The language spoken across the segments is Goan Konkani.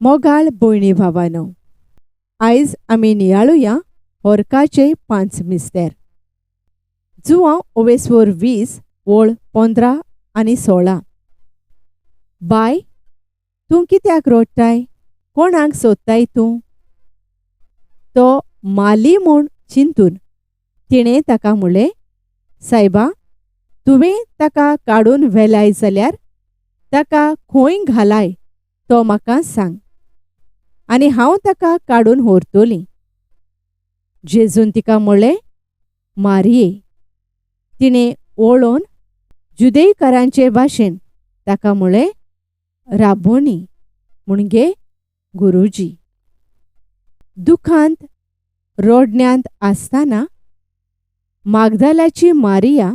मोगाळ भयणी भावानो, आयज आमी नियाळुया होरकाचे पांच मिस्तेर. जुवांव ओवेस्वोर 20 वळ 15 आनी 16. बाय, तूं कित्याक रोडटाय? कोणाक सोदताय तूं? तो माली म्हूण चिंतून तिणें ताका म्हणलें, सायबा, तुवें ताका काडून व्हेलाय जाल्यार ताका खंय घालाय तो म्हाका सांग आनी हांव ताका काडून व्हरतली. जेजून तिका म्हणलें, मारये. तिणें वळोवन जुदेयकारांचे भाशेन ताका म्हणलें, राबोनी, म्हणजे गुरुजी. दुखांत रोडण्यांत आसतना मागदालाची मारिया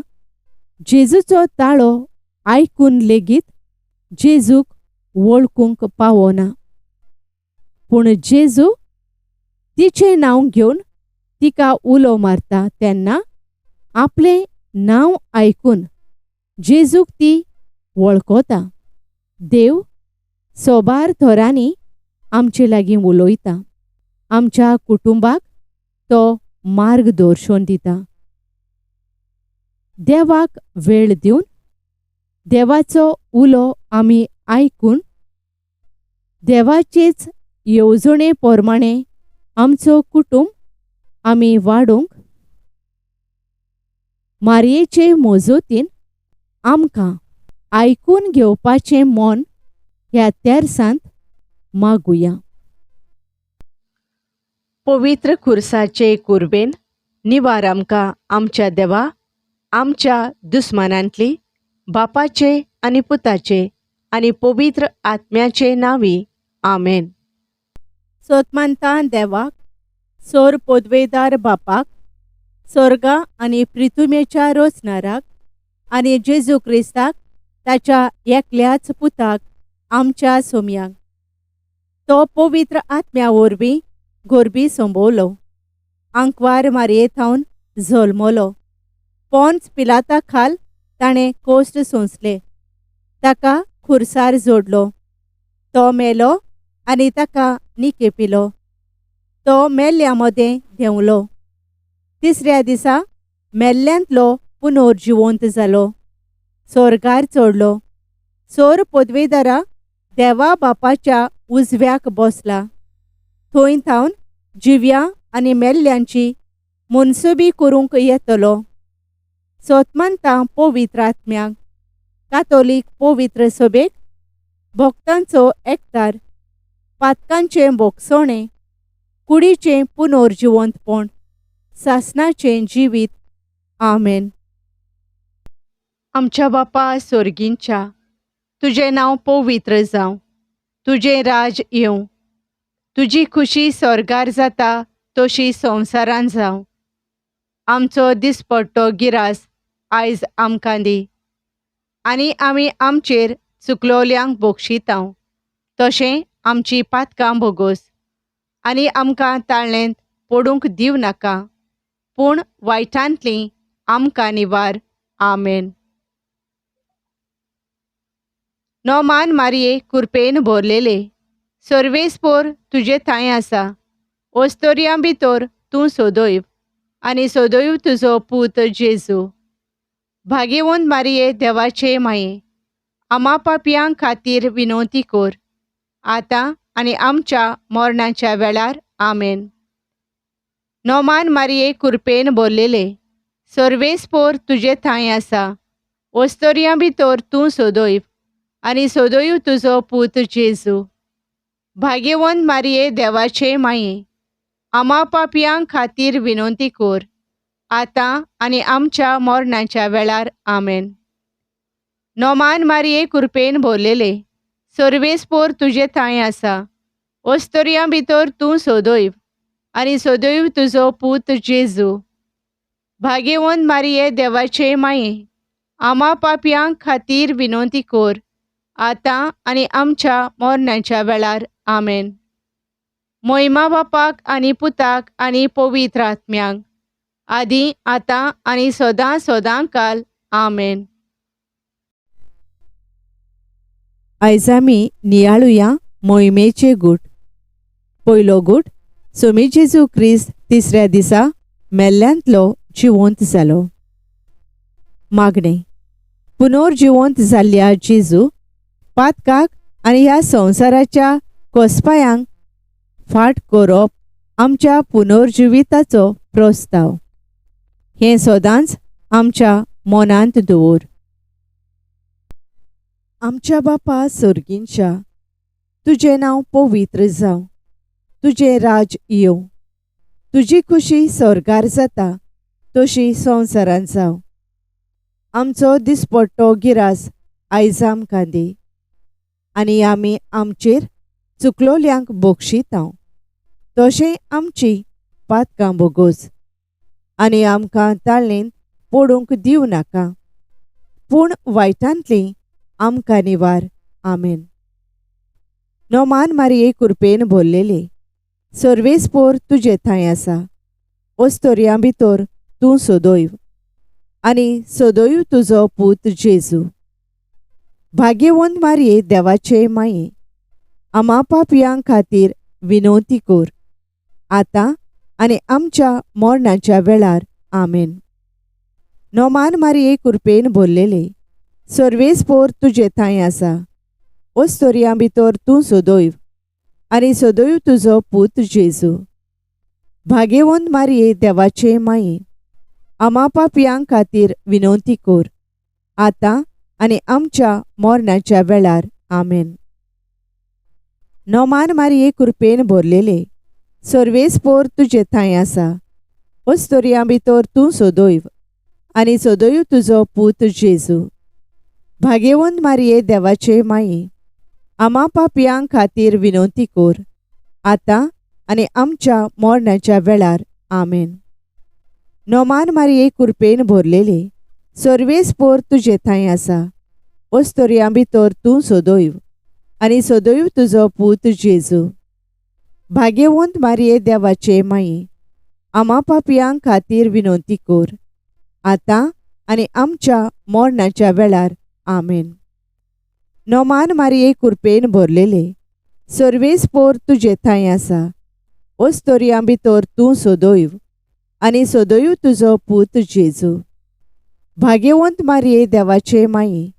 जेजूचो ताळो आयकून लेगीत जेजूक वळखूंक पावना. पूण जेजू तिचें नांव घेवन तिका उलो मारता तेन्ना आपलें नांव आयकून जेजूक ती वळखता. देव सोबार थरांनी आमचे लागीं उलयता. आमच्या कुटुंबाक तो मार्गदर्शन दिता. देवाक वेळ दिवन देवाचो उलो आमी आयकून देवाचेच येवजणे प्रमाणे आमचो कुटुंब आमी वाडोवंक मारयेचे मजतीन आमकां आयकून घेवपाचें मन ह्या तेर्सांत मागुया. पवित्र खुर्साचे कुर्बेन निवार आमकां आमच्या देवा, आमच्या दुस्मानांतली, बापाचे आनी पुताचे आनी पवित्र आत्म्याचे नांवी, आमेन. सोतमानता देवाक, सोर पोदवेदार बापाक, सोर्गा आनी प्रिथुमेच्या रोचनाराक आनी जेजू क्रिस्ताक ताच्या एकल्याच पुताक आमच्या सोमयाक, तो पवित्र आत्म्या वरवीं गोरबी संबवलो, आंकवार मारये थावन जल्मलो, पोंच पिलाता खाल ताणें कोश्ट सोंसले, ताका खुर्सार जोडलो, तो मेलो आनी ताका निकेपिलो, तो मेल्ल्या मदें देंवलो, तिसऱ्या दिसा मेल्ल्यांतलो पुनर्जिवंत जालो, सोर्गार चडलो, सोर पदवेदारा देवा बापाच्या उजव्याक बसला, थंय थावन जिव्या आनी मेल्ल्यांची मनसुबी करूंक येतलो. सोतमानता पवित्र आत्म्याक, कातोलीक पवित्र सभेक, भक्तांचो एकतार, पातकांचें भोगसणें, कुडीचें पुनर्जिवंतपण, सासणाचें जिवीत. आमेन. आमच्या बापा सोर्गींच्या, तुजें नांव पवित्र जावं, तुजें राज येवं, तुजी खुशी स्वर्गार जाता तशी संवसारान जावं. आमचो दिसपट्टो गिरास आयज आमकां दी आनी आमी आमचेर चुकलोल्यांक बक्षितांव तशें आमची पातकां भोगोस आनी आमकां ताळ्ळेंत पडूंक दिव नाका, पूण वायटांतली आमकां निवार. आमेन. नोमान मारये कुरपेन भरलेले, सर्वेस्पोर तुजे थांय आसा, ओस्तोरयां भितर तूं सोदयव आनी सोदयव तुजो पूत जेजू. भागेवंत मारये देवाचे माये, आमा पापयां खातीर विनवती कर, आतां आनी आमच्या मरणाच्या वेळार. आमेन. नोमान मारये कुरपेन भरलेले, सर्वेस्पोर तुजे थांय आसा, ओस्तोरयां भितर तूं सोदयव आनी सोदयव तुजो पूत जेजू. भाग्यवंत मारये देवाचे माये, आमा पापयां खातीर विनवती कर, आतां आनी आमच्या मरणाच्या वेळार. आमेन. नोमान मारये कुरपेन भरलेले, सर्वेस्पोर तुजे थांय आसा, ओस्तोरयां भितर तूं सोदयव आनी सोदयव तुजो पूत जेजू. भाग्यवंत मारये देवाचे माये, आमा पापयां खातीर विनवती कर, आतां आनी आमच्या मरणाच्या वेळार. आमेन. मोहिमा बापाक आनी पुताक आनी पवित्र आत्म्याक, आदी आतां आनी सदां सदां काल. आमेन. आयज आमी नियाळुया मोहिमेचे गूट. पयलो गूट, सोमी जेजू क्रिस्त तिसऱ्या दिसा मेल्ल्यांतलो जिवंत जालो. मागणें. पुनर्जिवंत जाल्ल्या जेजू, पातकाक आनी ह्या संवसाराच्या कोसपायांक फाट करप आमच्या पुनर्जिविताचो प्रस्ताव. हें सदांच आमच्या मनांत दवर. आमच्या बापा सर्गींच्या, तुजें नांव पवित्र जावं, तुजें राज येवं, तुजी खुशी स्वर्गार जाता तशी संवसारांत जावं. आमचो दिसपट्टो गिरास आयज आमकां दी, आनी आमी आमचेर चुकलोल्यांक बक्षितांव तशें आमची पातकां बोगोस, आनी आमकां ताळणेंत पडूंक दिवं नाका, पूण वायटांतली आमकां निवार. आमेन. नोमान मारये कुरपेन भरलेले, सर्वेस्पोर तुजे थंय आसा, ओस्तोरयां भितर तूं सदैव आनी सदैव तुजो पूत जेजू. भाग्यवंत मारये देवाचे माये, आमा पापयां खातीर विनवती कर, आतां आनी आमच्या मरणाच्या वेळार. आमेन. नोमान मारये कुरपेन भरलेले, सर्वेस्पोर तुजे थंय आसा, ओस्तोरयां भितर तूं सदैव आनी सदैव तुजो पूत जेजू. भाग्यवंत मारये देवाचे माये, आमा पापयां खातीर विनवती कर, आतां आनी आमच्या मरणाच्या वेळार. आमेन. नोमान मारये कुरपेन भरलेले, सर्वेस्पोर तुजे थंय आसा, ओस्तोरयां भितर तूं सदैव आनी सदैव तुजो पूत जेजू. भाग्यवंत मारये देवाचे माये, आमा पापयां खातीर विनवती कर, आतां आनी आमच्या मरणाच्या वेळार. आमेन. नोमान मारये कुरपेन भरलेले, सर्वेस्पोर तुजे थंय आसा, ओस्तोरयां भितर तूं सदैव आनी सदैव तुजो पूत जेजू. भाग्यवंत मारये देवाचे माये, आमा पापयां खातीर विनवती कर, आतां आनी आमच्या मरणाच्या वेळार. आमेन. नोमान मारये कुरपेन भरलेले, सर्वेस्पोर तुजे थंय आसा, ओस्तोरयां भितर तूं सदैव आनी सदैव तुजो पूत जेजू. भाग्यवंत मारये देवाचे माये,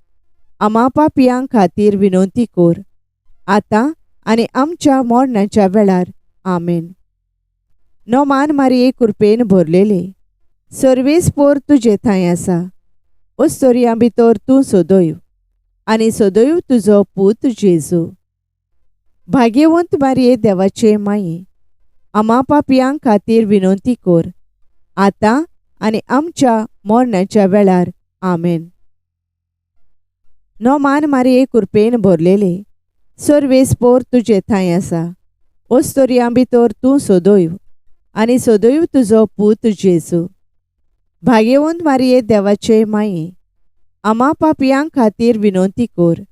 आमा पापयां खातीर विनवती कर, आतां आनी आमच्या मरणाच्या वेळार. आमेन. नोमान मारये कुरपेन भरलेले, सर्वेस्पोर तुजे थंय आसा, ओस्तोरयां भितर तूं सदैव आनी सदैव तुजो पूत जेजू. भाग्यवंत मारये देवाचे माये, आमा पापयां खातीर विनवती कर, आतां आनी आमच्या मरणाच्या वेळार. आमेन. नोमान मारये कुरपेन भरलेले, सर्वेस्पोर तुजे थंय आसा, ओस्तोरयां भितर तूं सदैव आनी सदैव तुजो पूत जेजू. भाग्यवंत मारये देवाचे माये, आमा पापयां खातीर विनवती कर,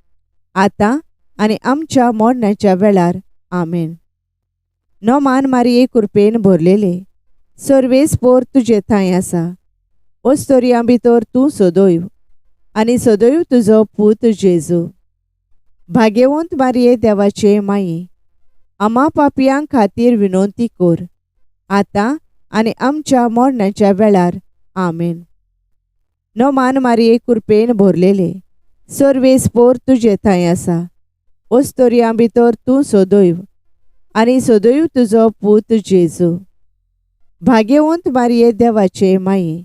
आतां आनी आमच्या मरणाच्या वेळार. आमेन. नोमान मारये कुरपेन भरलेले, सर्वेस्पोर तुजे थंय आसा, ओस्तोरयां भितर तूं सदैव आनी सदैव तुजो पूत जेजू. भाग्यवंत मारये देवाचे माये, आमा पापयां खातीर विनवती कर, आतां आनी आमच्या मरणाच्या वेळार. आमेन. नोमान मारये कुरपेन भरलेले, सर्वेस्पोर तुजे थंय आसा, ओस्तोरयां भितर तूं सदैव आनी सदैव तुजो पूत जेजू. भाग्यवंत मारये देवाचे माये,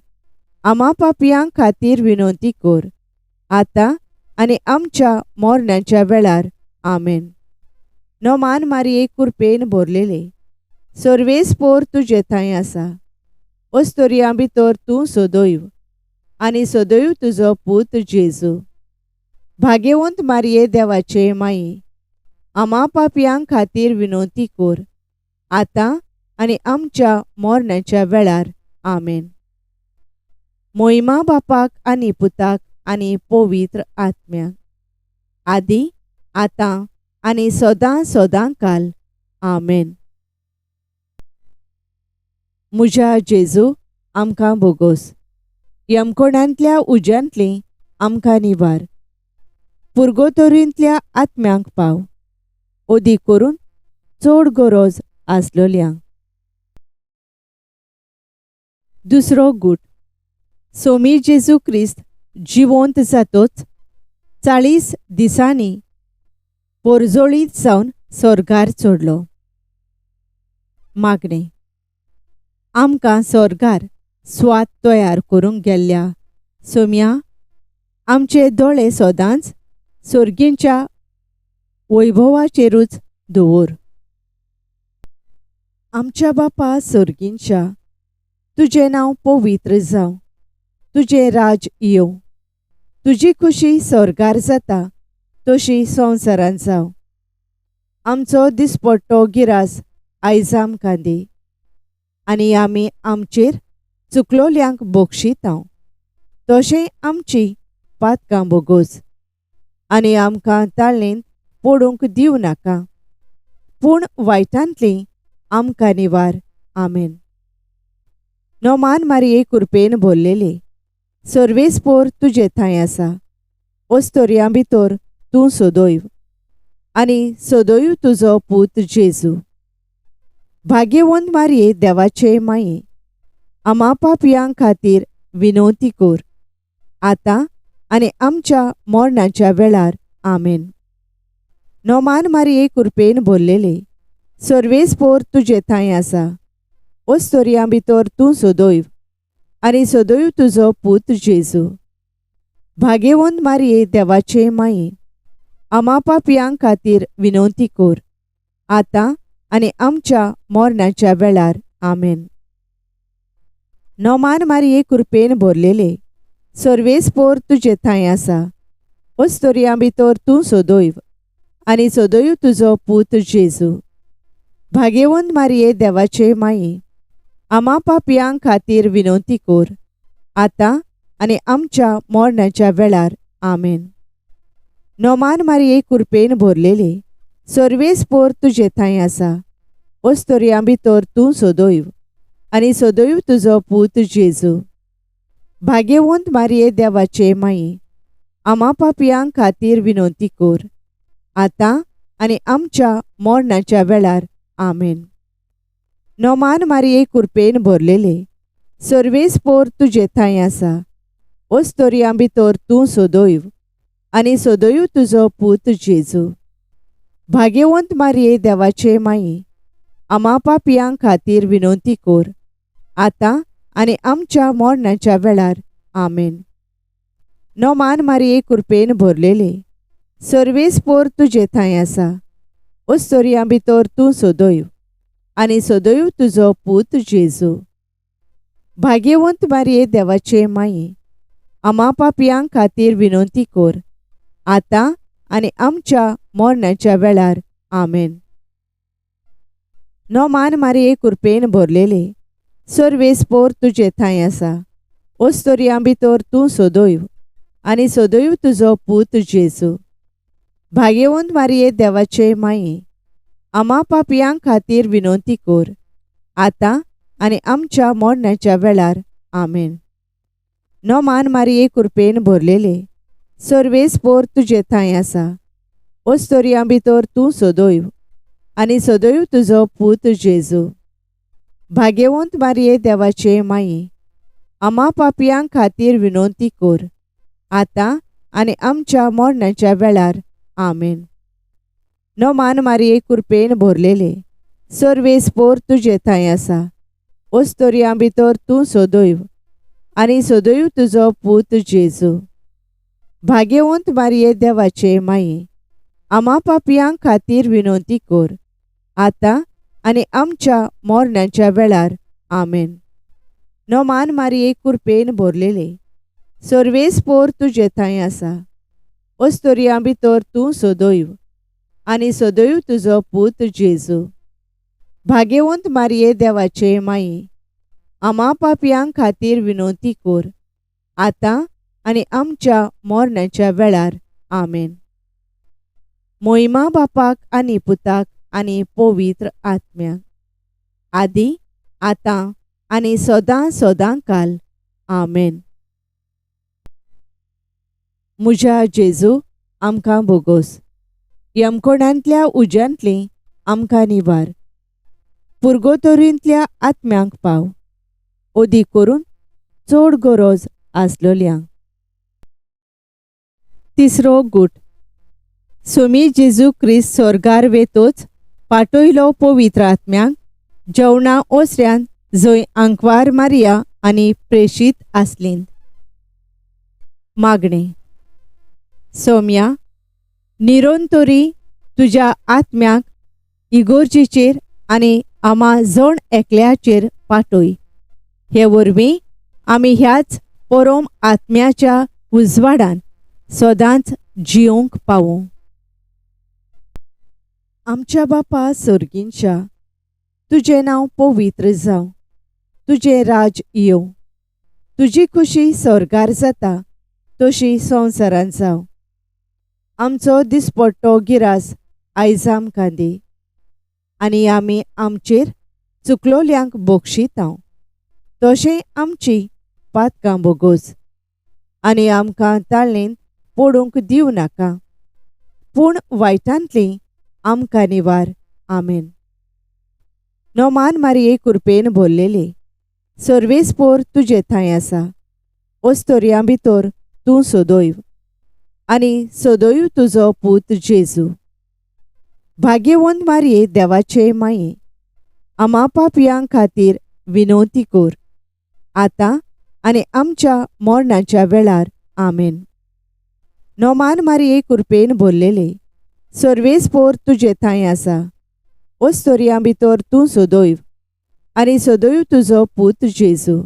आमा पापयां खातीर विनवती कर, आतां आनी आमच्या मरणाच्या वेळार. आमेन. नोमान मारये कुरपेन भरलेले, सर्वेस्पोर तुजे थंय आसा, ओस्तोरयां भितर तूं सदैव आनी सदैव तुजो पूत जेजू. भाग्यवंत मारये देवाचे माये, आमा पापयां खातीर विनवती कर, आतां आनी आमच्या मरणाच्या वेळार. आमेन. मोहिमा बापाक आनी पुताक आनी पवित्र आत्म्याक, आदी आतां आनी सदां सदां काल. आमेन. म्हज्या जेजू, आमकां बोगोस, यमकोणांतल्या उज्यांतली आमकां निवार, पुर्गोतोरींतल्या आत्म्यांक पाव, अदीक करून चड गरज आसलोल्यांक. दुसरो गूट. सोमी जेजू क्रिस्त जिवंत जातोच 40 दिसांनी पोरजोळीत जावन स्वर्गार चडलो. मागणें. आमकां स्वर्गार स्वाद तयार करूंक गेल्ल्या सोम्या, आमचे दोळे सदांच सर्गींच्या वैभवाचेरूच दवर. आमच्या बापा सर्गींच्या, तुजें नांव पवित्र जावं, तुजें राज येवं, तुजी खुशी स्वर्गार जाता तशी संवसारांत जावं. आमचो दिसपट्टो गिरास आयज आमकां दी आनी आमी आमचेर चुकलोल्यांक बक्षितांव तशें आमची पातकां बोगोस आनी आमकां ताळेंत पडूंक दिवं नाका, पूण वायटांतली आमकां निवार. आमेन. नोमान मारये कुरपेन भरलेले, सर्वेस्पोर तुजे थंय आसा, ओस्तोरयां भितर तूं सदैव आनी सदैव तुजो पूत जेजू. भाग्यवंत मारये देवाचे माये, आमा पापयां खातीर विनवती कर, आतां आनी आमच्या मरणाच्या वेळार. आमेन. नोमान मारये कुरपेन भरलेले, सर्वेस्पोर तुजे थंय आसा, ओस्तोरयां भितर तूं सदैव आनी सदैव तुजो पूत जेजू. भाग्यवंत मारये देवाचे माये, आमा पापयां खातीर विनवती कर, आतां आनी आमच्या मरणाच्या वेळार. आमेन. नोमान मारये कुरपेन भरलेले, सर्वेस्पोर तुजे थंय आसा, ओस्तोरयां भितर तूं सदैव आनी सदैव तुजो पूत जेजू. भाग्यवंत मारये देवाचे माये, आमा पापयां खातीर विनवती कर, आतां आनी आमच्या मरणाच्या वेळार. आमेन. नोमान मारये कुरपेन भरलेले, सर्वेस्पोर तुजे थंय आसा, ओस्तोरयां भितर तूं सदैव आनी सदैव तुजो पूत जेजू. भाग्यवंत मारये देवाचे माये, आमा पापयां खातीर विनवती कर, आतां आनी आमच्या मरणाच्या वेळार. आमेन. नोमान मारये कुरपेन भरलेले, सर्वेस्पोर तुजे थंय आसा, ओस्तोरयां भितर तूं सदैव आनी सदैव तुजो पूत जेजू. भाग्यवंत मारये देवाचे माये, आमा पापयां खातीर विनवती कर, आतां आनी आमच्या मरणाच्या वेळार. आमेन. नोमान मारये कुरपेन भरलेले, सर्वेस्पोर तुजे थंय आसा, ओस्तोरयां भितर तूं सदैव आनी सदैव तुजो पूत जेजू. भाग्यवंत मारये देवाचे माये, आमा पापयां खातीर विनवती कर, आतां आनी आमच्या मरणाच्या वेळार. आमेन. नोमान मारये कुरपेन भरलेले, सर्वेस्पोर तुजे थंय आसा, ओस्तोरयां भितर तूं सदैव आनी सदैव तुजो पूत जेजू. भाग्यवंत मारये देवाचे माये, आमा पापयां खातीर विनवती कर, आतां आनी आमच्या मरणाच्या वेळार. आमेन. नोमान मारये कुरपेन भरलेले, सर्वेस्पोर तुजे थंय आसा, ओस्तोरयां भितर तूं सदैव आनी सदैव तुजो पूत जेजू. भाग्यवंत मारये देवाचे माये, आमा पापयां खातीर विनवती कर, आतां आनी आमच्या मरणाच्या वेळार. आमेन. नोमान मारये कुरपेन भरलेले, सर्वेस्पोर तुजे थंय आसा, ओस्तोरयां भितर तूं सदैव आनी सदैव तुजो पूत जेजू. भाग्यवंत मारये देवाचे माये, आमा पापयां खातीर विनवती कर, आतां आनी आमच्या मरणाच्या वेळार. आमेन. नोमान मारये कुरपेन भरलेले, सर्वेस्पोर तुजे थंय आसा, ओस्तोरयां भितर तूं सदैव आनी सदैव तुजो पूत जेजू. भाग्यवंत मारये देवाचे माये, आमा पापयां खातीर विनवती कर, आतां आनी आमच्या मरणाच्या वेळार. आमेन. मोहिमा बापाक आनी पुताक आनी पवित्र आत्म्याक, आदी आतां आनी सदां सदां काल. आमेन. म्हज्या जेजू, आमकां बोगोस. यमकोणांतल्या उज्यांतली आमकां निवार. पुर्गोतोरींतल्या आत्म्यांक पाव, ओदी करून चड गरज आसलोल्यांक. तिसरो गूट. सोमी जेजू क्रिस्त सोर्गार वेतोच पाटयलो पवित्र आत्म्यांक जेवणा ओसऱ्यान जंय आंकवार मारिया आनी प्रेशीत आसलीं. मागणें. सोम्या, निरोंतरी तुज्या आत्म्याक इगोर्जेचेर आनी आमा जण एकल्याचेर पाटय. हे वरवीं आमी ह्याच परोम आत्म्याच्या उजवाडान सदांच जियोंक पावूं. आमच्या बापा सोर्गींच्या, तुजें नांव पवित्र जावं, तुजें राज येवं, तुजी खुशी सोर्गार जाता तशी संवसारांत जावं. आमचो दिसपट्टो गिरास आयज आमकां दी आनी आमी आमचेर चुकलोल्यांक बक्षितांव तशें आमची पातकां बोगोस आनी आमकां ताळेंत पडूंक दिवं नाका, पूण वायटांतली आमकां निवार. आमेन. नोमान मारिये कुरपेन भरलेली, सर्वेस्पोर तुजे थंय आसा, ओस्तोरयां भितर तूं सदैव आनी सदैव तुजो पूत जेजू. भाग्यवंत मारिये देवाचे माये, आमा पापयां खातीर विनवती कर, आतां आनी आमच्या मरणाच्या वेळार. आमेन. नोमान मारिये कुरपेन भरलेले, सर्वेस्पोर तुजे थंय आसा, ओस्तोरयां भितर तूं सदैव आनी सदैव तुजो पूत जेजू.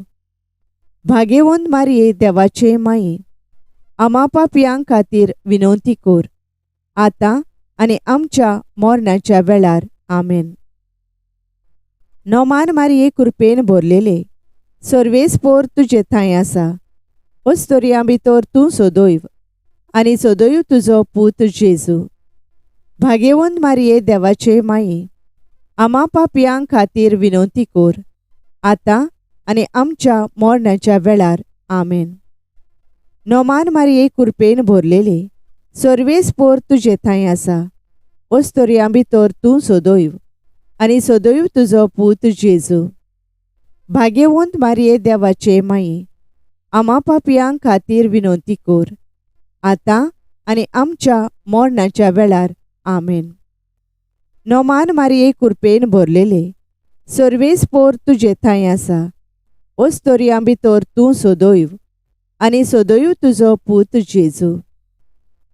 भाग्यवंत मारिये देवाचे माये, आमा पापयां खातीर विनवती कर, आतां आनी आमच्या मरणाच्या वेळार. आमेन. नोमान मारिये कुरपेन भरलेले, सर्वेस्पोर तुजे थंय आसा, ओस्तोरयां भितर तूं सदैव आनी सदैव तुजो पूत जेजू. भाग्यवंत मारिये देवाचे माये, आमा पापयां खातीर विनवती कर, आतां आनी आमच्या मरणाच्या वेळार. आमेन. नोमान मारिये कुरपेन भरलेले, सर्वेस्पोर तुजे थंय आसा, ओस्तोरयां भितर तूं सदैव आनी सदैव तुजो पूत जेजू. भाग्यवंत मारिये देवाचे माये, आमा पापयां खातीर विनवती कर, आतां आनी आमच्या मरणाच्या वेळार. आमेन. नोमान मारिये कुरपेन भरलेले, सर्वेस्पोर तुजे थंय आसा, ओस्तोरयां भितर तूं सदैव आनी सदैव तुजो पूत जेजू.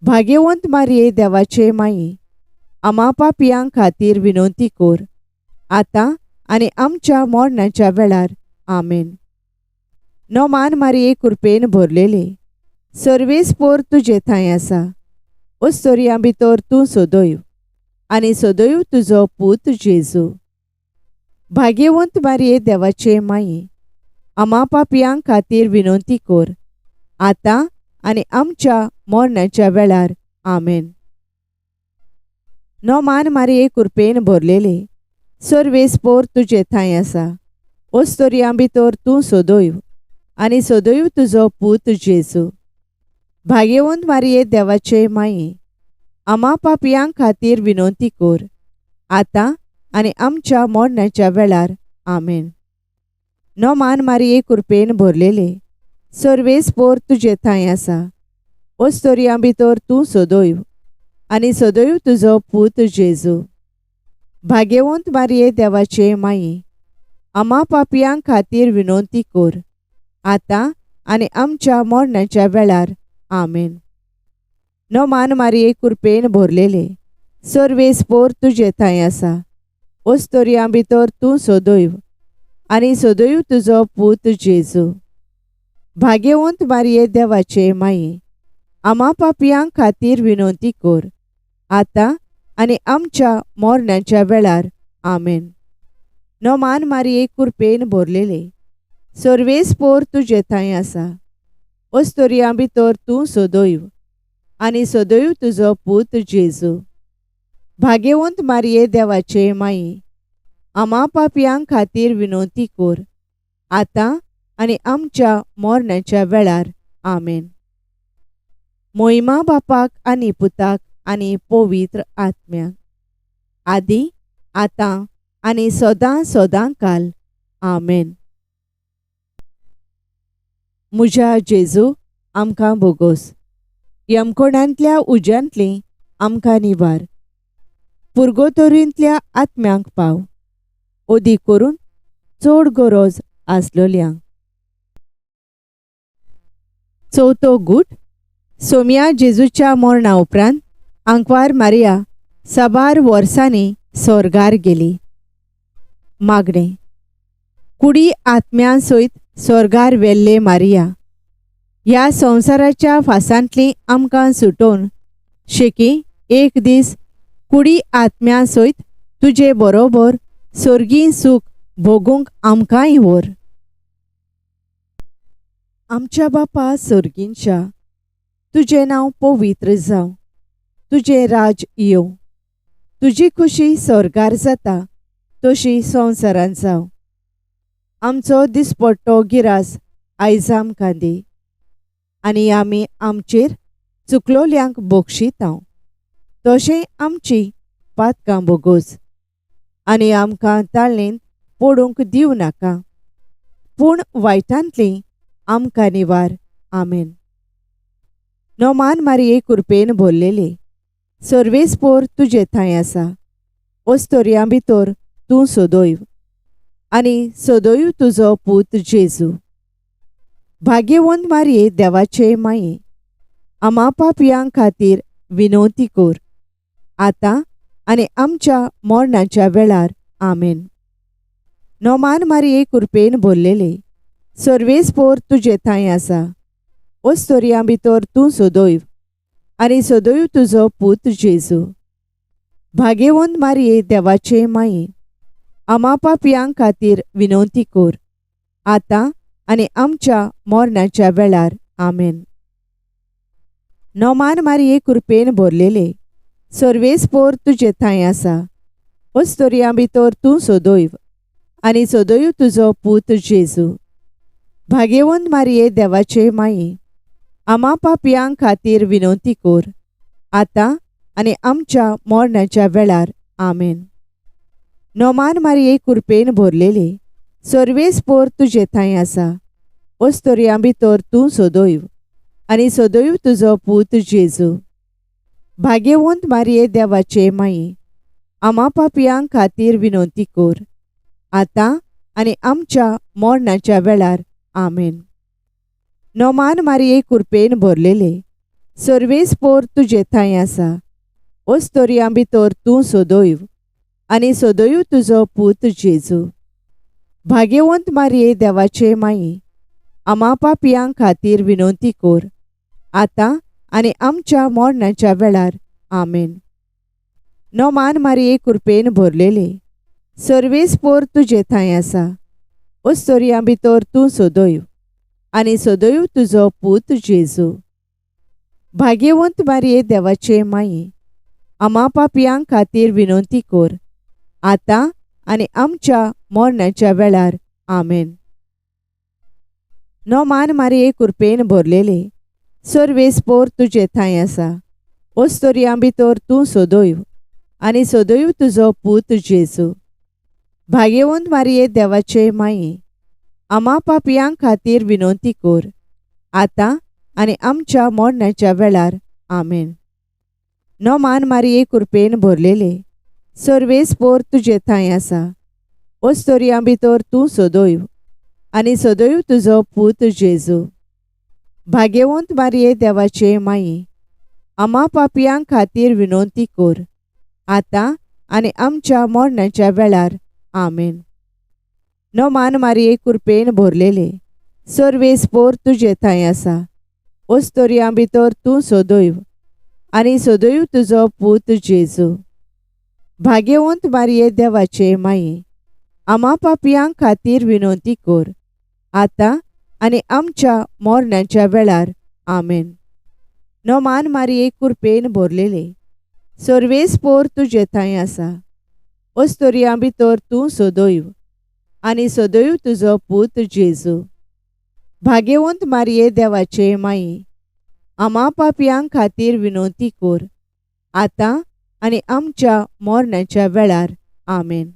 भाग्यवंत मारिये देवाचे माये, आमा पापयां खातीर विनवती कर, आतां आनी आमच्या मरणाच्या वेळार. आमेन. नोमान मारिये कुरपेन भरलेले, सर्वेस्पोर तुजे थंय आसा, ओस्तोरयां भितर तूं सदैव आनी सदैव तुजो पूत जेजू. भाग्यवंत मारिये देवाचे माये, आमा पापयां खातीर विनवती कर, आतां आनी आमच्या मरणाच्या वेळार. आमेन. नोमान मारिये कुरपेन भरलेले, सर्वेस्पोर तुजे थंय आसा, ओस्तोरयां भितर तूं सदैव आनी सदैव तुजो पूत जेजू. भाग्यवंत मारिये देवाचे माये, आमा पापयां खातीर विनवती कर, आतां आनी आमच्या मरणाच्या वेळार. आमेन. नोमान मारिये कुरपेन भरलेले, सर्वेस्पोर तुजे थंय आसा, ओस्तोरयां भितर तूं सदैव आनी सदैव तुजो पूत जेजू. भाग्यवंत मारिये देवाचे माये, आमा पापयां खातीर विनवती कर, आतां आनी आमच्या मरणाच्या वेळार. आमेन. नोमान मारिये कुरपेन भरलेले, सर्वेस्पोर तुजे थंय आसा, ओस्तोरयां भितर तूं सदैव आनी सदैव तुजो पूत जेजू. भाग्यवंत मारिये देवाचे माये, आमा पापयां खातीर विनवती कर, आतां आनी आमच्या मरणाच्या वेळार. आमेन. नोमान मारिये कुरपेन भरलेले, सर्वेस्पोर तुजे थंय आसा, ओस्तोरयां भितर तूं सदैव आनी सदैव तुजो पूत जेजू. भाग्यवंत मारिये देवाचे माये, आमा पापयां खातीर विनवती कर, आतां आनी आमच्या मरणाच्या वेळार. आमेन. मोहिमा बापाक आनी पुताक आनी पवित्र आत्म्याक, आदी आतां आनी सदां सदां काल. आमेन. म्हज्या जेजू, आमकां भोगोस. यमकोणांतल्या उज्यांतली आमकां निवार. पुर्गोतोरींतल्या आत्म्यांक पाव, अदीक करून चड गरज आसलोल्यांक. चवथो गूट. सोम्या जेजूच्या मरणा उपरांत आंकवार मारिया साबार वर्सांनी सोर्गार गेली. मागणें. कुडी आत्म्या सयत सोर्गार वेल्ले मारिया, ह्या संवसाराच्या फासांतली आमकां सुटोवन शेकी एक दीस कुडी आत्म्या सयत तुजे बरोबर सोर्गी सूख भोगूंक आमकांय व्हर. आमच्या बापा सोर्गींच्या, तुजें नांव पवित्र जावं, तुजें राज येवं, तुजी खुशी सोर्गार जाता तशी संवसारांत जावं. आमचो दिसपट्टो गिरास आयज आमकां दी, आनी आमी आमचेर चुकलोल्यांक बक्षितांव तशें आमची पातकां भोगोस, आनी आमकां ताळणेंत पडूंक दिवं नाका, पूण वायटांतली आमकां निवार. आमेन. नोमान मारिये कुरपेन भरलेले, सर्वेस्पोर तुजे थंय आसा, ओस्तोरयां भितर तूं सदैव आनी सदैव तुजो पूत जेजू. भाग्यवंत मारिये देवाचे माये, आमा पापयां खातीर विनवती कर, आतां आनी आमच्या मरणाच्या वेळार. आमेन. नोमान मारिये कुरपेन भरलेले, सर्वेस्पोर तुजे थंय आसा, ओस्तोरयां भितर तूं सदैव आनी सदैव तुजो पूत जेजू. भाग्यवंत मारिये देवाचे माये, आमा पापयां खातीर विनवती कर, आतां आनी आमच्या मरणाच्या वेळार. आमेन. नोमान मारिये कुरपेन भरलेले, सर्वेस्पोर तुजे थंय आसा, ओस्तोरयां भितर तूं सदैव आनी सदैव तुजो पूत जेजू. भाग्यवंत मारिये देवाचे माये, आमा पापयां खातीर विनवती कर, आतां आनी आमच्या मरणाच्या वेळार. आमेन. नोमान मारिये कुरपेन भरलेले, सर्वेस्पोर तुजे थंय आसा, ओस्तोरयां भितर तूं सदैव आनी सदैव तुजो पूत जेजू. भाग्यवंत मारिये देवाचे माये, आमा पापयां खातीर विनवती कर, आतां आनी आमच्या मरणाच्या वेळार. आमेन. नोमान मारिये कुरपेन भरलेले, सर्वेस्पोर तुजे थंय आसा, ओस्तोरयां भितर तूं सदैव आनी सदैव तुजो पूत जेजू. भाग्यवंत मारिये देवाचे माये, आमा पापयां खातीर विनवती कर, आतां आनी आमच्या मरणाच्या वेळार. आमेन. नोमान मारिये कुरपेन भरलेले, सर्वेस्पोर तुजे थंय आसा, ओस्तोरयां भितर तूं सदैव आनी सदैव तुजो पूत जेजू. भाग्यवंत मारिये देवाचे माये, आमा पापयां खातीर विनवती कर, आतां आनी आमच्या मरणाच्या वेळार. आमेन. नोमान मारिये कुरपेन भरलेले, सर्वेस्पोर तुजे थंय आसा, ओस्तोरयां भितर तूं सदैव आनी सदैव तुजो पूत जेजू. भाग्यवंत मारिये देवाचे माये, आमा पापयां खातीर विनवती कर, आतां आनी आमच्या मरणाच्या वेळार. आमेन. नोमान मारिये कुरपेन भरलेले, सर्वेस्पोर तुजे थंय आसा, ओस्तोरयां भितर तूं सदैव आनी सदैव तुजो पूत जेजू. भाग्यवंत मारिये देवाचे माये, आमा पापयां खातीर विनवती कर, आतां आनी आमच्या मरणाच्या वेळार. आमेन. नोमान मारिये कुरपेन भरलेले, सर्वेस्पोर तुजे थंय आसा, ओस्तोरयां भितर तूं सदैव आनी सदैव तुजो पूत जेजू. भाग्यवंत मारिये देवाचे माये, आमा पापयां खातीर विनवती कर, आतां आनी आमच्या मरणाच्या वेळार. आमेन. नोमान मारिये कुरपेन भरलेले, सर्वेस्पोर तुजे थंय आसा, ओस्तोरयां भितर तूं सदैव आनी सदैव तुजो पूत जेजू. भाग्यवंत मारिये देवाचे माये, आमा पापयां खातीर विनवती कर, आतां आनी आमच्या मरणाच्या वेळार. आमेन.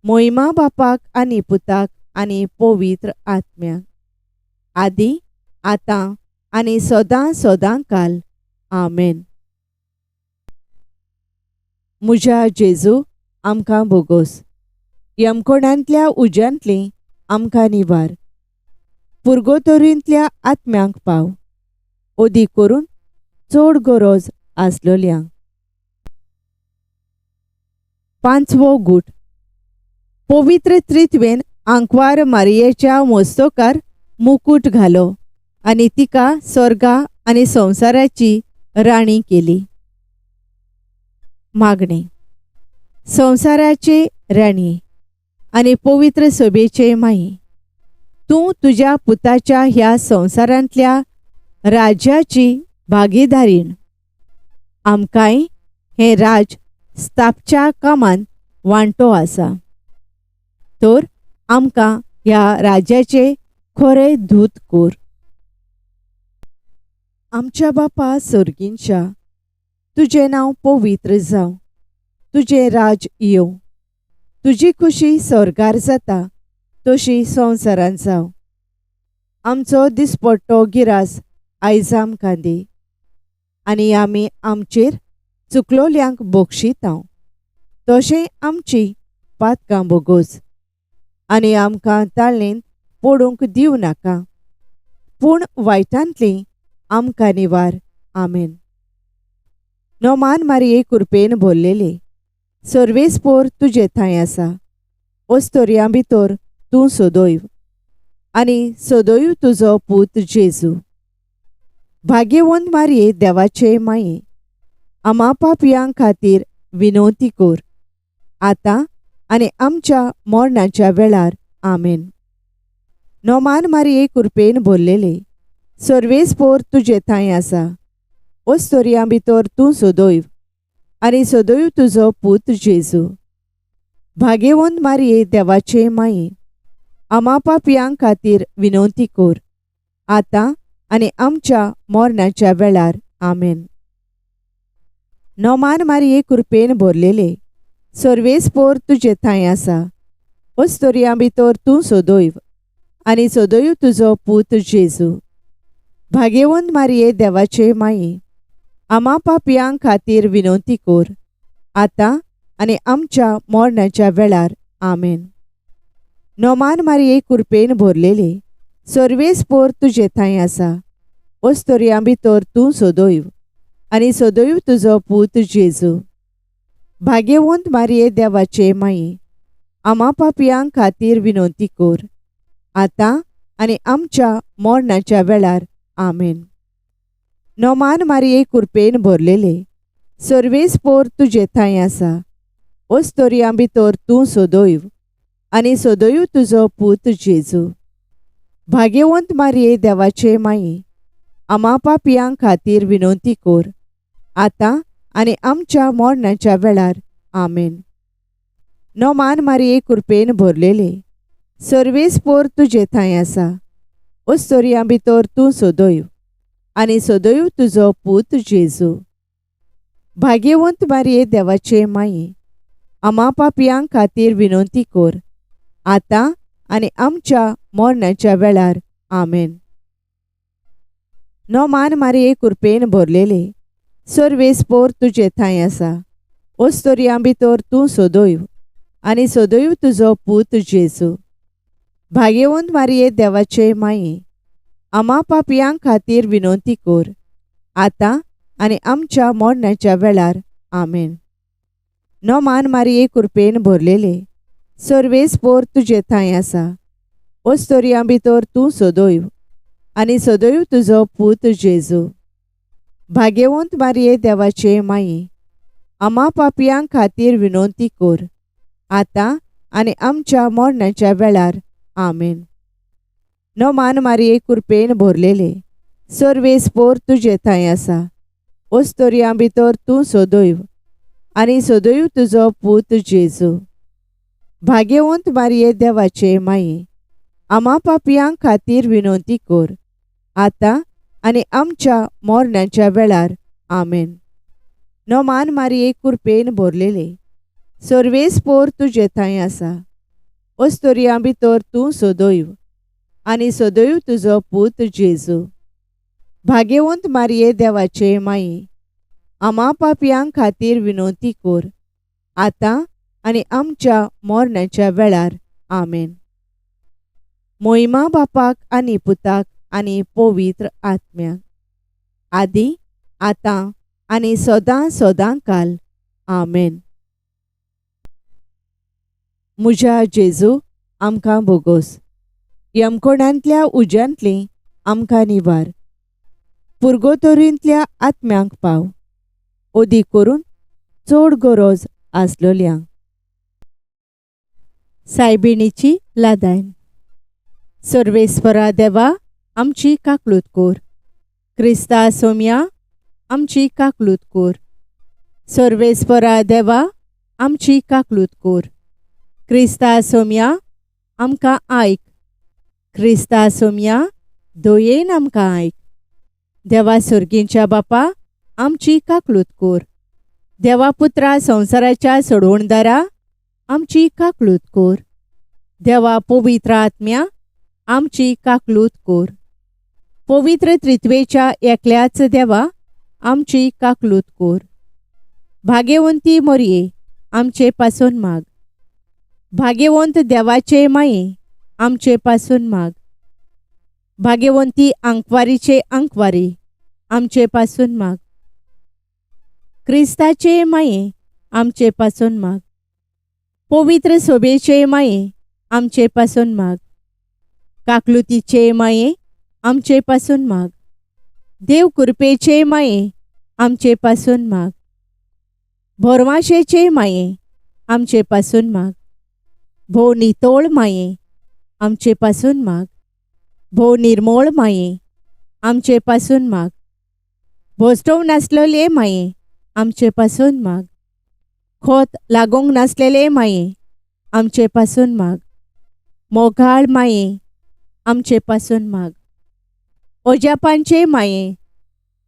मोहिमा बापाक आनी पुताक आनी पवित्र आत्म्याक, आदी आतां आनी सदां सदां काल. आमेन. म्हज्या जेजू, आमकां बोगोस. यमकोणांतल्या उज्यांतली आमकां निवार. पुर्गोतोरींतल्या आत्म्यांक पाव, अदीक करून चड गरज आसलोल्यांक. पांचवो गूट. पवित्र त्रित्वेन आंकवार मारियेच्या मस्तकार मुकूट घालो आनी तिका स्वर्गा आनी संवसाराची राणी केली. मागणें. संवसाराचे राणी आनी पवित्र सभेचे माई, तूं तुज्या पुताच्या ह्या संवसारांतल्या राज्याची भागीदारीण. आमकांय हें राज स्थापच्या कामांत वांटो आसा, तर आमकां ह्या राज्याचे खरे दूत कर. आमच्या बापा सर्गींच्या, तुजें नांव पवित्र जावं, तुजें राज येवं, तुजी खुशी स्वर्गार जाता तशी संवसारांत जावं. आमचो दिसपट्टो गिरास आयज आमकां दी, आनी आमी आमचेर चुकलोल्यांक बक्षितांव, तशें आमची पातकां बोगोस, आनी आमकां ताळणेंत पडूंक दिवं नाका, पूण वायटांतली आमकां निवार. आमेन. नोमान मारिये कुरपेन भरलेले, सर्वेस्पोर तुजे थंय आसा, ओस्तोरयां भितर तूं सदैव आनी सदैव तुजो पूत जेजू. भाग्यवंत मारिये देवाचे माये, आमा पापयां खातीर विनवती कर, आतां आनी आमच्या मरणाच्या वेळार. आमेन. नोमान मारिये कुरपेन भरलेले, सर्वेस्पोर तुजे थंय आसा, ओस्तोरयां भितर तूं सदैव आनी सदैव तुजो पूत जेजू. भाग्यवंत मारिये देवाचे माये, आमा पापयां खातीर विनवती कर, आतां आनी आमच्या मरणाच्या वेळार. आमेन. नोमान मारिये कुरपेन भरलेले, सर्वेस्पोर तुजे थंय आसा, ओस्तोरयां भितर तूं सदैव आनी सदैव तुजो पूत जेजू. भाग्यवंत मारिये देवाचे माये, आमा पापयां खातीर विनवती कर, आतां आनी आमच्या मरणाच्या वेळार. आमेन. नोमान मारिये कुरपेन भरलेले, सर्वेस्पोर तुजे थंय आसा, ओस्तोरयां भितर तूं सदैव आनी सदैव तुजो पूत जेजू. भाग्यवंत मारिये देवाचे माये, आमा पापयां खातीर विनवती कर, आतां आनी आमच्या मरणाच्या वेळार. आमेन. नोमान मारिये कुरपेन भरलेले, सर्वेस्पोर तुजे थंय आसा, ओस्तोरयां भितर तूं सदैव आनी सदैव तुजो पूत जेजू. भाग्यवंत मारिये देवाचे माये, आमा पापयां खातीर विनवती कर, आतां आनी आमच्या मरणाच्या वेळार. आमेन. नोमान मारिये कुरपेन भरलेले, सर्वेस्पोर तुजे थंय आसा, ओस्तोरयां भितर तूं सदैव आनी सदैव तुजो पूत जेजू. भाग्यवंत मारिये देवाचे माये, आमा पापयां खातीर विनवती कर, आतां आनी आमच्या मरणाच्या वेळार. आमेन. नोमान मारिये कुरपेन भरलेले, सर्वेस्पोर तुजे थंय आसा, ओस्तोरयां भितर तूं सदैव आनी सदैव तुजो पूत जेजू. भाग्यवंत मारिये देवाचे माये, आमा पापयां खातीर विनवती कर, आतां आनी आमच्या मरणाच्या वेळार. आमेन. नोमान मारिये कुरपेन भरलेले, सर्वेस्पोर तुजे थंय आसा, ओस्तोरयां भितर तूं सदैव आनी सदैव तुजो पूत जेजू. भाग्यवंत मारिये देवाचे माये, आमा पापयां खातीर विनवती कर, आतां आनी आमच्या मरणाच्या वेळार. आमेन. नोमान मारिये कुरपेन भरलेले, सर्वेस्पोर तुजे थंय आसा, ओस्तोरयां भितर तूं सदैव आनी सदैव तुजो पूत जेजू. भाग्यवंत मारिये देवाचे माये, आमा पापयां खातीर विनवती कर, आतां आनी आमच्या मरणाच्या वेळार. आमेन. नोमान मारये कुरपेन भरलेले, सर्वेस्पोर तुजे थंय आसा. अस्तोरियां भितर तूं सदैव आनी सदैव तुजो पूत जेजू. भाग्यवंत मारये देवाचे माये, आमा पापयां खातीर विनवती कर, आतां आनी आमच्या मरणाच्या वेळार. आमेन. मोहिमा बापाक आनी पुताक आनी पवित्र आत्म्याक, आदी आतां आनी सदां सदां काल. आमेन. म्हज्या जेजू, आमकां भोगोस. यमकोणांतल्या उज्यांतली आमकां निवार. पुर्गोतोरींतल्या आत्म्यांक पाव, अदीक करून चड गरज आसलोल्यांक. सायबिणीची लादायन. सर्वेस्परा देवा, आमची काकलूत कोर. क्रिस्ता सोम्या, आमची काकलूत कोर. सर्वेस्परा देवा, आमची काकलूत कोर. क्रिस्ता सोम्या, आमकां आयक. क्रिस्ता सोम्या, दयेन आमकां आयक. देवा सर्गींच्या बापा, आमची काकलूत कोर. देवा पुत्रा संवसाराच्या सोडवणदारा, आमची काकलूत कोर. देवा पवित्र आत्म्या, आमची काकलूत कोर. पवित्र त्रित्वेच्या एकल्याच देवा, आमची काकलूत कोर. भाग्यवंती मोरये, आमचे पासून माग. भाग्यवंत देवाचे माये, आमचे पासून माग. भाग्यवंती आंकवारीचे आंकवारी, आमचे पासून माग. क्रिस्ताचे माये, आमचे पासून माग. पवित्र सोबेचे माये, आमचे पासून माग. काकलुतीचे माये, आमचे पासून माग. देव कृपेचे माये, आमचे पासून माग. भोरवाशेचे माये, आमचे पासून माग. भोव नितोळ माये, आमचे पासून माग. भोव निर्मोळ माये, आमचे पासून माग. भोसटोव नासलेले माये, आमचे पासून माग. खोत लागूंक नासलेले माये, आमचे पासून माग. मोगाळ माये, आमचे पासून माग. ओजापांचे माये,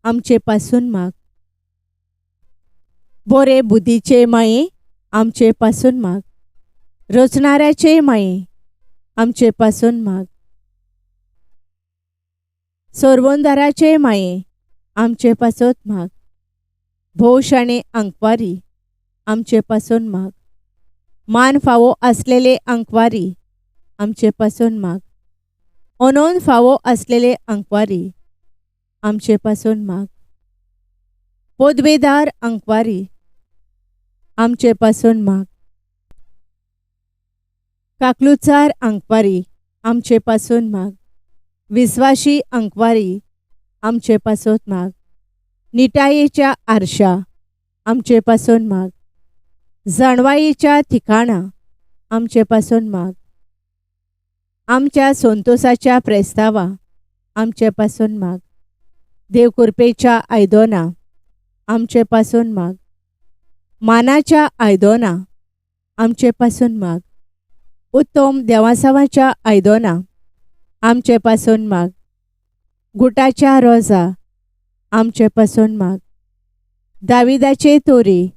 आमचे पासून माग. बोरे बुद्धीचे माये, आमचे पासून माग. रचणाऱ्याचे माये, आमचे पासून माग. सोरवंदाराचे माये, आमचे पासत माग. भोव शाणे आंकवारी, आमचे पासून माग. मान फावो आसलेले आंकवारी, आमचे पासून माग. अनोन फावो आसलेले आंकवारी, आमचे पासून माग. पदवेदार आंकवारी, आमचे पासून माग. काकलुचार आंकवारी, आमचे पासून माग. विस्वाशी आंकवारी, आमचे पासत माग. निटायेच्या आरशा, आमचे पासून माग. जाणवायेच्या ठिकाणा, आमचे पासून माग. आमच्या संतोसाच्या प्रेस्तावा, आमचे पासून माग. देव कृपेच्या आयदोना, आमचे पासून माग. मानाच्या आयदोना, आमचे पासून माग. उत्तम देवासावाच्या आयदोना, आमचे पासून माग. गुटाच्या रोजा, आमचे पासून माग. दाविदाचे तोरी,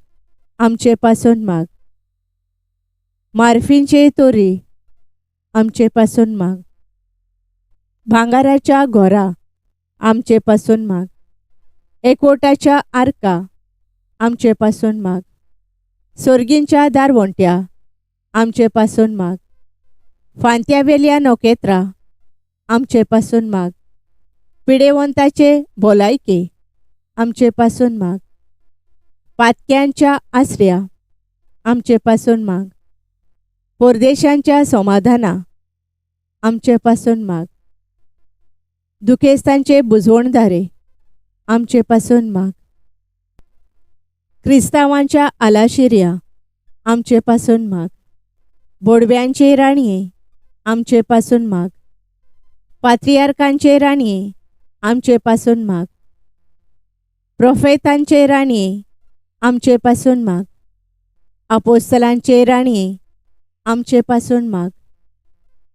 आमचे पासून माग. मार्फींचे तोरी, आमचे पासून माग. भांगाराच्या घोरा, आमचे पासून माग. एकवटाच्या आर्का, आमचे पासून माग. सोर्गींच्या दारवंट्या, आमचे पासून माग. फांत्यावेल्या नखेत्रां, आमचे पासून माग. पिडेवंताचे भलायके, आमचे पासून माग. पातक्यांच्या आसऱ्या, आमचे पासून माग. परदेशांच्या समाधाना, आमचे पासून माग. दुखेस्तांचे बुजवणदारे, आमचे पासून माग. क्रिस्तांवांच्या आलाशिऱ्या, आमचे पासून माग. बोडव्यांचे राणये, आमचे पासून माग. पात्रियार्कांचे राणये, आमचे पासून माग. प्रोफेतांचे राणये, आमचे पासून माग. आपोस्तलांचे राणये, आमचे पासून माग.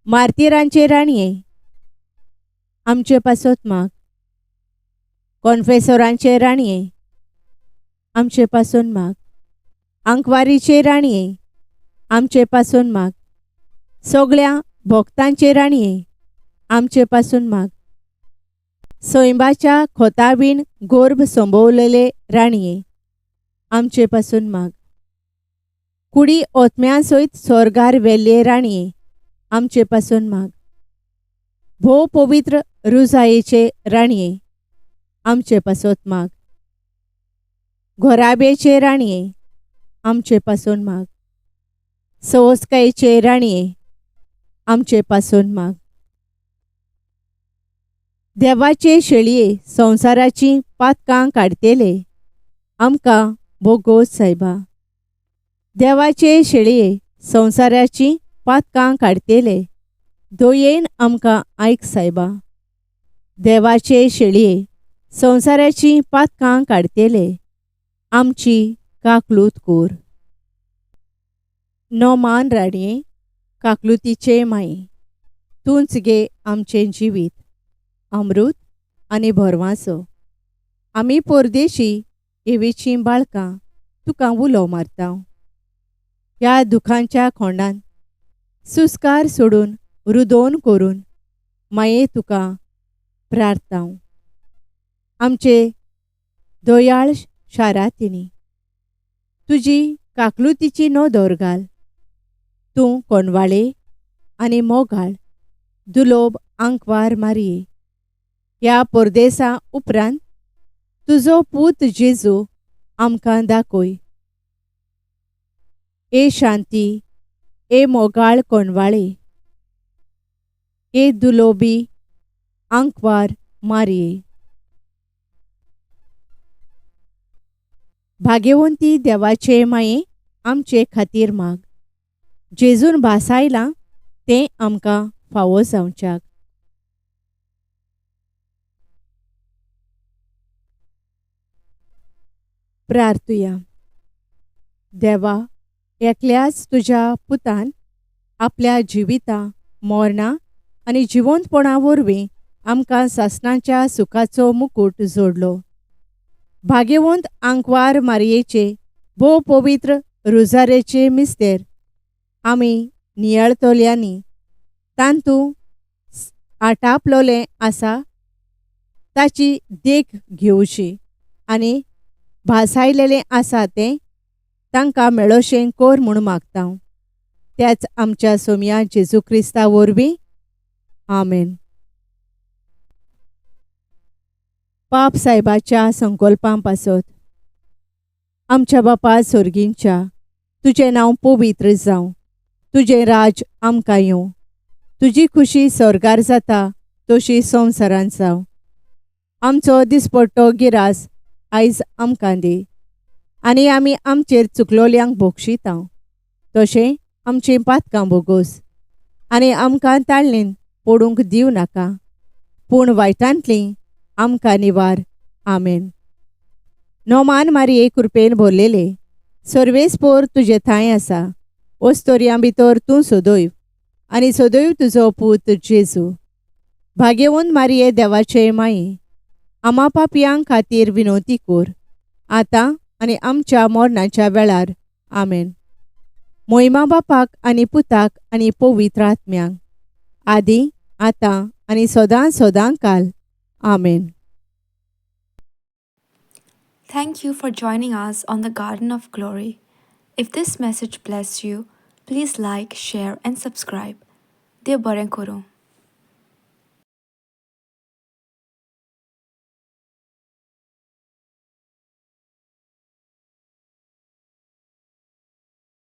मार्तिरांचे राणये, आमचे पासत माग. कॉन्फेसोरांचे राणये, आमचे पासून माग. आंकवारीचे राणये, आमचे पासून माग. सगळ्या भक्तांचे राणये, आमचे पासून माग. सैंबाच्या खोताबीन गोर्भ संभवलेले राणये, आमचे पासून माग. कुडी ओतम्या सयत स्वर्गार वेल्ले राणये, आमचे पासून माग. भोव पवित्र रुजायेचे राणये, आमचे पासत माग. घोराब्याचे राणये, आमचे पासून माग. सवस्कायेचे राणये, आमचे पासून माग. देवाचे शेळये संवसाराची पातकां काडटेले, आमकां भोगोस सायबा. देवाचे शेळये संवसाराची पातकां काडटेले, दयेन आमकां आयक सायबा. देवाचे शेळये संवसाराची पातकां काडटेले, आमची काकलूत कोर. नोमान राणये, काकलुतीचे माये, तूंच गे आमचें जिवीत, अमृत आनी भरवांसो. आमी परदेशी एवेचीं बाळकां तुका उलो मारता. ह्या दुखांच्या खोंडान सुस्कार सोडून रुदोन करून माये तुका प्रार्थना. आमचे दयाळ शारातिनी तुजी काकलुतीची नदर घाल. तूं कोणवाळे आनी मोगाळ दुलोब आंकवार मारये. ह्या परदेसा उपरांत तुजो पूत जेजू आमकां दाखय. ए शांती, ए मोगाळ कोणवाळे, ए दुलोबी आंकवार मारये. भाग्यवंती देवाचे माये, आमचे खातीर माग. जेजून भासायलां तें आमकां फावो जावच्याक. प्रार्थुया. देवा, एकल्याच तुज्या पुतान आपल्या जिविता मरणा आनी जिवंतपणा वरवीं आमकां सासणाच्या सुखाचो मुकूट जोडलो. भाग्यवंत आंकवार मारयेचे भोव पवित्र रुजारेचे मिस्तेर आमी नियाळतल्यांनी तांतू आटापलोलें आसा ताची देख घेवची आनी भासायलेलें आसा तें तांकां मेळोशें कोर म्हूण मागता. त्याच आमच्या सोमया जेजू क्रिस्ता वरवीं. आमेन. पाप सायबाच्या संकल्पां पासत. आमच्या बापा सोर्गींच्या, तुजें नांव पवित्र जावं, तुजें राज आमकां येवं, तुजी खुशी स्वर्गार जाता तशी संवसारांत जावं. आमचो दिसपट्टो गिरास आयज आमकां दी आनी आमी आमचेर चुकलोल्यांक भोगशिता तशें आमचीं पातकां भोगोस आनी आमकां ताळणेन पडूंक दिवं नाका, पूण वायटांतलीं आमकां निवार. आमेन. नोमान मारये कृपेन भरलेले, सर्वेस्पोर तुजे थांय आसा. ओस्तोरयां भितर तूं सदैव आनी सदैव तुजो पूत जेजू. भाग्यवंत मारये देवाचे माये, आमा पापयां खातीर विनवती कोर, आतां आनी आमच्या मरणाच्या वेळार. आमेन. मोहिमा बापाक आनी पुताक आनी पवित्र आत्म्यांक, आदी आतां आनी सदां सदां काल. आमेन. Thank you for joining us on the Garden of Glory. If this message blessed you, please like, share, and subscribe. देव बरें करूं.